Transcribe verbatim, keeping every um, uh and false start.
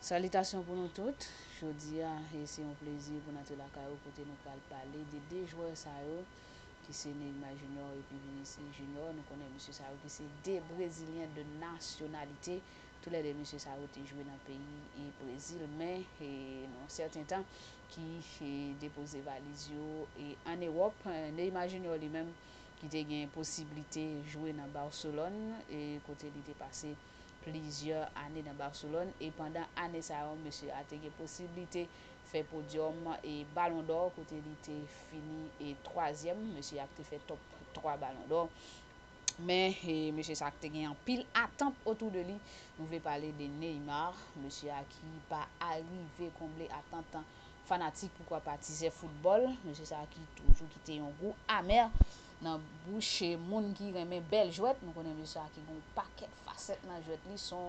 Salitasyon pou nou tout. Jodi a, e se yon plezi pou n antre lakay ou kote nou pral pale de de jwè sa yo, ki se Neymar Junior epi Vinicius Junior. Nou konnen mesye sa yo ki se de Brezilyen de nasyonalite. Toulède mesye sa yo te jwe nan peyi e Brezil, men e, nan yon sèten tan ki e, depoze valiz yo e, ann Ewòp. Neymar Junior li menm ki te gen posiblite jwe nan Barcelone, e kote li te pase plizyè ane nan Barcelone, e pandan ane sa yo, mesye a te gen posiblite fè podyòm e Ballon d'Or, kote li te fini e twazyèm, mesye a te fè top twa Ballon d'Or. Men e, mesye sa a te gen anpil atant otou de li. Nou vle pale de Neymar, mesye a ki pa arive konble atant fanatik, poukwa pa tizè foutbòl. Mesye sa a ki toujou kite yon gou amè nan bouch moun ki renmen bèl jwèt. Nou konnen mesye sa a ki gen yon pakèt fasèt nan jwèt li, se yon